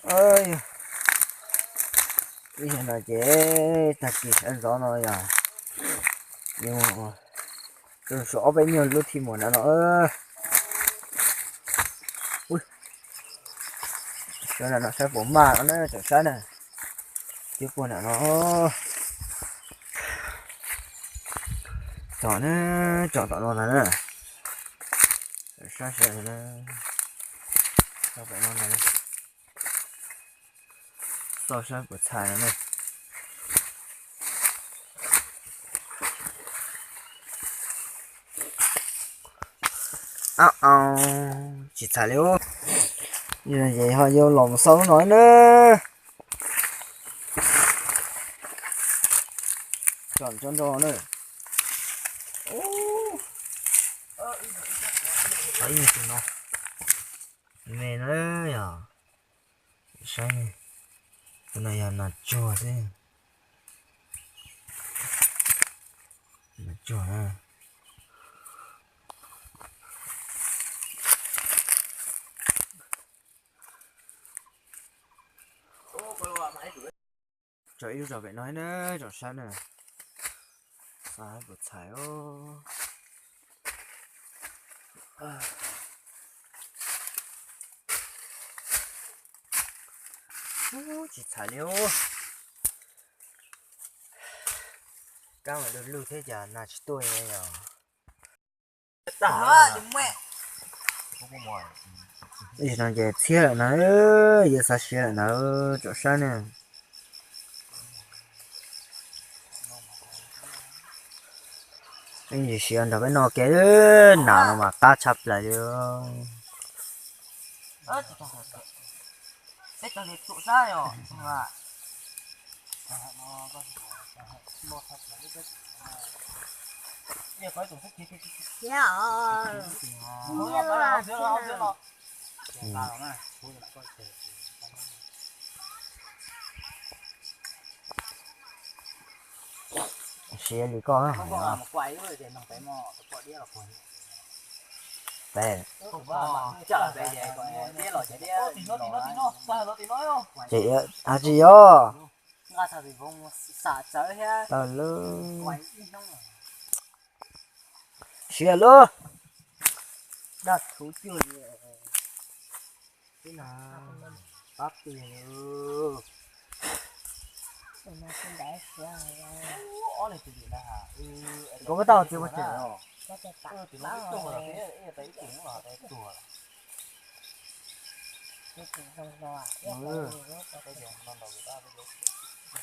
Ib no ces tag kis sawv ntxov no yog yus mus rau suav ob peb nyuag lub thij muam na no. Sawv ntawm no saib puas maj no na, tsom saib na. Twb puag nram no. Tsom na, tsom tom no ntag na. Saib sawv ntawm no ntag. Xauj saib puas txhais no na. Au, tsis txhais li. Ces ho yuav los mus xauj lub no na. Tsom tso nrau na. Ib tus no me no yog, saib, tus no yog nas tsuag xwb. Nas tsuag na. Tsom ib lub zog pem no na, tsom saib na. Xav puas txhais os. Tsis txhais li os. Kab mas du lug thiab cas nas tsis tuaj yog. Ib no ces txhiab lawm na, yuav xav siav lawm na, tsom saib ne. Ib ntsis siav nrog peb noj ke, nas no mas qab tshaj plaws li. Siav li koj. Ces tsis yog. Tawm lawm. Siav lawm. Daj thuv cuag li. Pab tiag. Koj muab tau tsis muaj tseem os.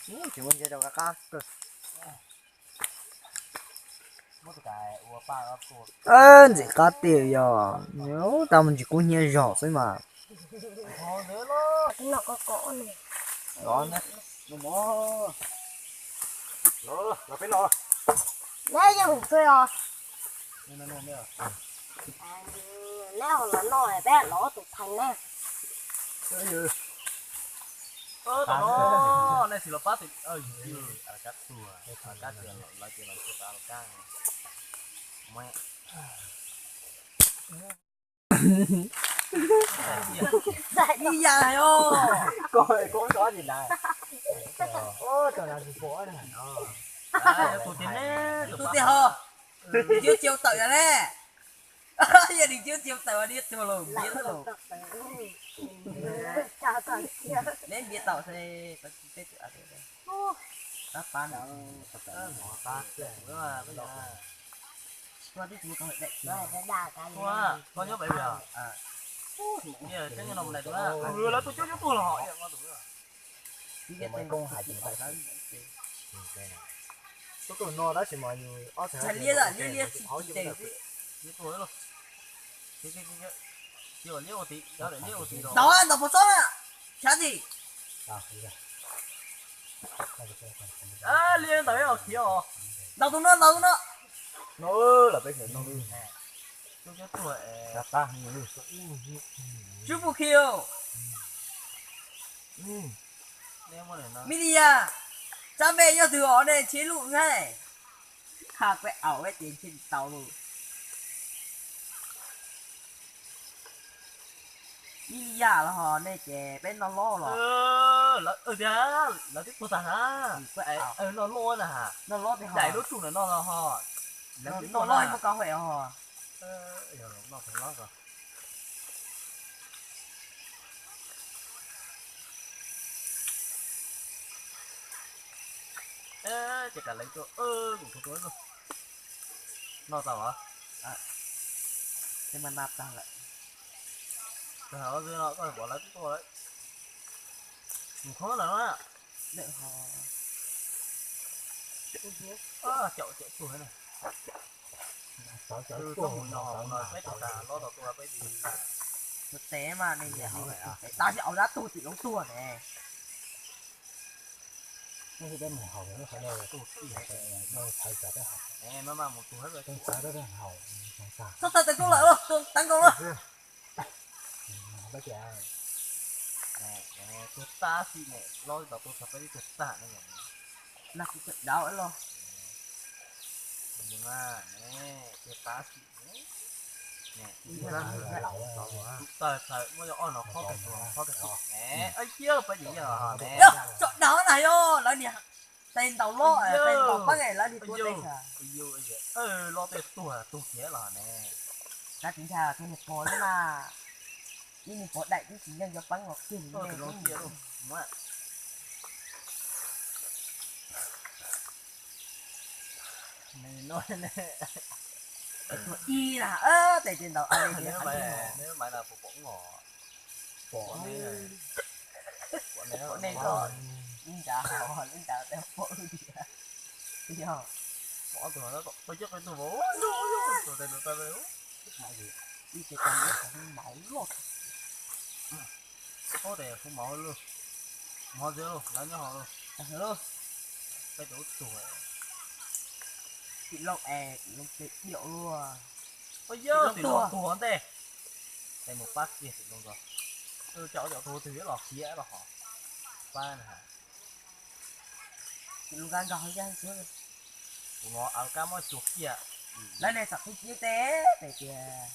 Tsis muaj ntsia rau qab qab. Ntxim qab tiag yog, tau mus ntsis kub hnyiab zog xwb mas. Neb yeej mus txog os. Neb ho los noj peb los tus thaiv neb. Tom no nej tsis los pab tus, ib yam os. Tus tiag ho, cia tawm yog ne. Yog nws cia tawm mas nws tuag los ntiav xwb los. Neb ntiav tau se peb tab pab nws. Koj nyob pem, lawv tuaj cuab cuab tuag los. Tus no tab sis mas yus ob txhais liab, liab liab tsis tes xwb. Ntau ntau pov txob na, xav txim. Liab ntawm os khiav os. Ntaus tus no, ntaus tus no. No lawm peb no. Tswb puj khiv. Milia, tsab npe yog twg os ne, tsheb luj nqaij. Ha peb aus ces ntshe tsis tau lawm. Ib yam los ho nej ces peb noj loj los. Lawv tias lawv twb tuag tag na. Noj loj na. Noj loj tiag, daim lub tsum na noj los ho. Noj loj muaj kab huam ho. Noj loj. Ces kav leej tuaj, kuv tuaj tuaj. Noj tau os. Ces mas noj tag lawm. Tag os, no koj pom lawv tuaj lawm. Mus khob lawm na. Caum caum tuag na. Txhob mus no, mus no peb tug tas lob tau tuag peb tsis. Tus tsev mas nej, tab sis au dab tuag tim loob tuag ne. Txhob txhawj tes koj lawm, tag nkoos lawm. Tuag tab sis ne, lob tau tuag txog peb tug tag ne. Nag kuv tseem dawb los. Tuag tab sis ne. Tawg thaum muab ob no khob pem tus, khob pem tus ne. Ib ciab peb dim yog ne. Tso dawb na yog lawv niag tes ntaus lob, tes ntaus peeb lawv niag tua tes. Lob tej tuag tuag kiag los ne. Kav tsis ntshai, tus niag pog lub na, ib niag pog daim twb tsis yeej cov peeb los kiag li. Ib na, tes tes ntaus. Pom nej, pom nej, pom nej, pom nej, pom nej, pom nej, pom nej, pom nej. Ib ce tau ib qhov hub mauv loj. Ob tes hub mauv loj, mov ntxiv loj, lawv nyob hauv loj. Peb tus tug, tim loo es tim loo pem diaum luaj. Tim loo tuag ntej. Tes mus pab kiag tim loo ko. Cov cov tuag twg los khiav los hov. Pab na. Tim loo kab nkaus hauv yaj. Kuv no av kab muab xyuas kiag. Lawv ne xam qhib ib teb tes tias.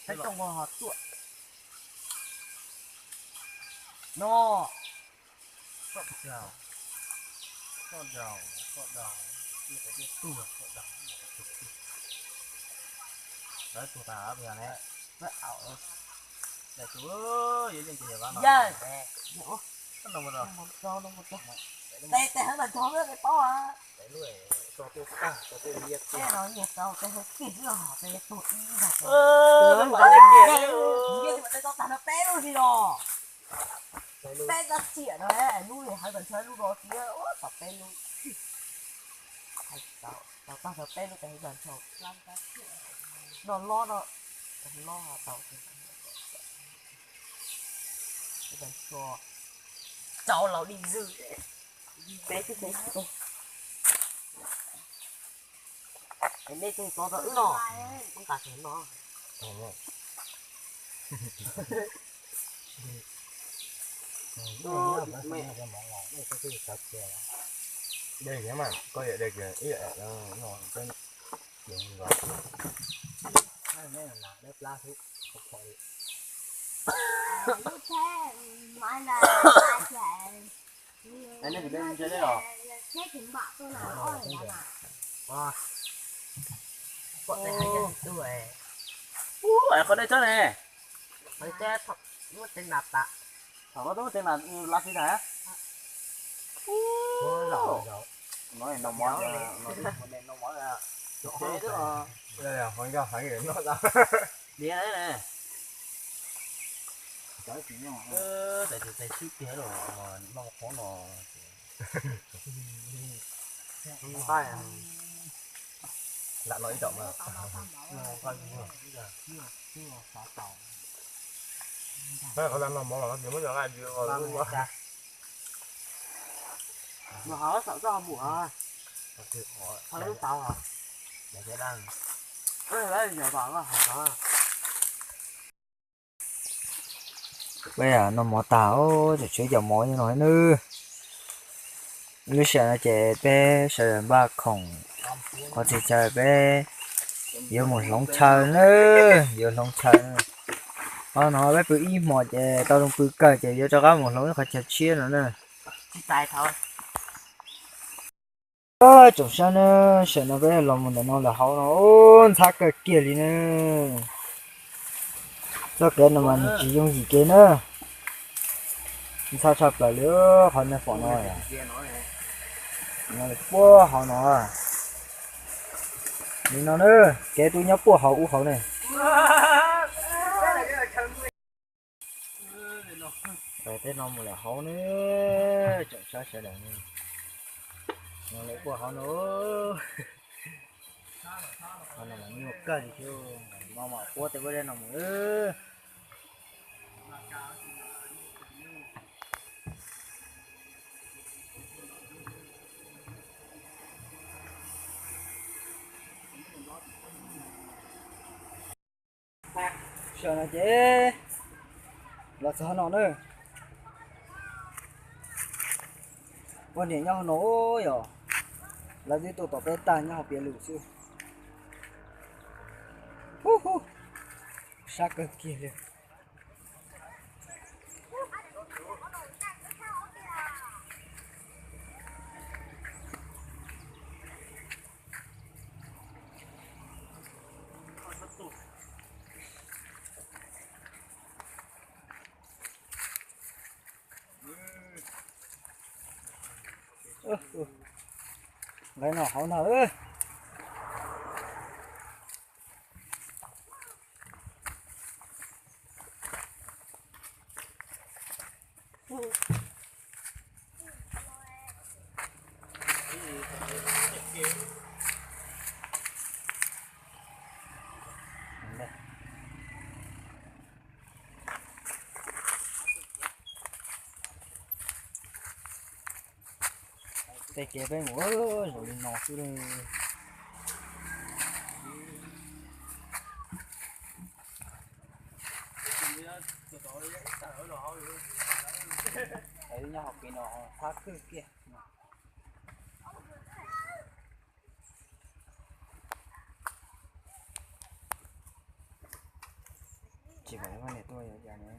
Teb tooj ho tuaj no. Soj daug, soj daug, soj daug, ib qhov tiaj tuag, soj daug, soj daug. Lawv tuag tas pes ne. Daim tus, yuav yeej ces yog vab no. Tes tes heev los nrog lawm paub. Tes heev kiag xwb os, tes tuag ib ntag. Tes tau tag no peb lub li los. Peb txoj tsiam no, lub li hais kom ntshe lub no tiag, tau peb lub. Tau tag tau peb lub tes hais kom ntshe. Noj lob no, lob tau. Rau laus dim zwm. Peb twb peb tug. Es nej tseem tos tau wb no, muab nqa tsev no. Dej kiag mas, koj yam dej kiag ib yam no, dej nrov. Nej tsis dej ntshe dej los. Ub, qhov dej tsob ne. Thaum koj twb muaj tsev nas lab xis tas. Ub, no mov, no mov, no mov. Ua, heev, heev, no da. Liav ne. Tes tes swb tiag los noj qhov no. Lam no ib tam mas. Qhov lam no mov los no ces muab cov nqaij dua. Mus hauv saum txoj mus hauv lub tauv os. Lawv yog vam hauv tauv. Peb noj mov tag, tseem tshuav cov mov nyob no nawb. Lub sij hawm no ces peb sawv daws npaj khoom, qhov txhia chaw peb yuav mus hloov chaw nawb, yuav hloov chaw. Qhov no peb pw ib hmos ces tau zoo pw kawg ces yuav rov qab mus hloov ib qhov chaw tshiab no na. Tsoom saib na, sawm no peb los mus ntawm no lawm hauv no, ntxhab kawg kiag li na. Txoj kev no mas nws tsis yooj yim kev na. Ntxhab tshaj plaws li qhov nej pom no. No puag hauv no. Li no na, kev twb nyob puag hauv ub hauv ne. Tej no mus lawm hauv ne, tsoom saib sawv daws ne. No lawm puag hauv no. Qhov no mas nyuaj kawg li thiab, no mas puab tej pob zeb no mus. Sawm no ces los txog no na. Ua niam nyob hauv no yog, lawv twb tuaj tom peb tag nyob hauv piav lus xwb. Hu hu, sab kawg kiag li. Nqaij no hauv no. Tej kev peb mus zoo li no xwb. Nyob hauv pis no thab kawg kiag. Tsis pom ua niam tuaj yuav cas ne.